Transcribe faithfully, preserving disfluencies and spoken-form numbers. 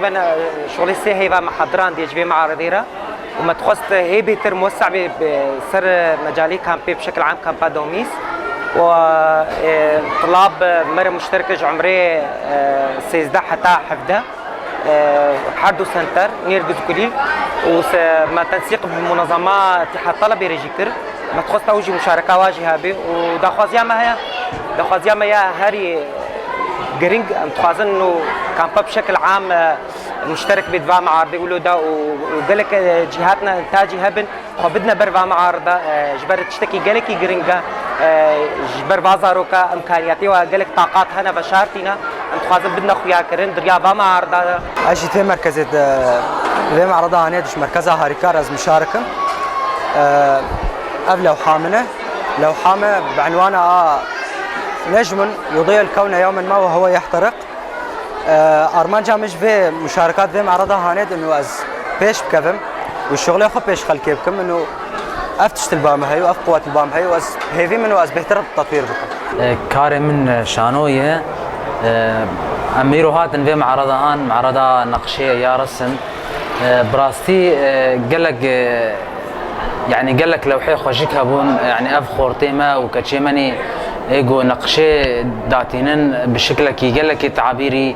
Ben, e, şolê sê heyva me hedirandiye ji vê mearedê re û me dixwest hê bêtir muwessa bê, bi ser mecalê kampê bi şekil am kampa Domîs û, e, tilab me re muşterek ji umrê, e, sêzdeh heta hevdeh, e, her du senter, Nêrgiz Kulîl û se-, me tensîq bi munezema Tîha Talebê re jî kir. Me dixwest ew jî muşareka wa jî hebê û daxwaziya me heye. Daxwaziya me ya herî giring, em dixwazin û kampa bi şekil am, e, muşterek bê di va mearedê wilo de û, û gelek, e, cîhatna intacî hebin, xwe bidine ber va meareda, e, ji ber tiştekî gelekî giring e, e, ji ber va zaroka imkaniyatê wa gelek taqat hene veşartîne, em dixwazin bidine xuyakirin di riya va meareda de. Ez jî di vê merkezê de, vê meareda hanê di ji merkeza harîkar ez mişarik im. E, ev lewha min e. Lewha me bi enwana a نجم يضيء الكون يوما ما وهو يحترق. E, armanca min ji vê muşareka di vê meareda hanê de û ez pêş bikevim û şixulê xwe pêş xelkê bikim û ev tişt li ba min heye û ev quwet li ba min heye û ez hêvî min û ez bêhtir tetwîr bikim. E, karê min, e, şano ye. E, em îro hatin vê meareda han, meareda neqşê ya resim. E, bi rastî, e, gelek, e, yanî gelek lewhê xweşik hebûn, yanî ev xortê me û keçê me nî ê ku neqşê datînin bi şiklekî gelekî tabîrî.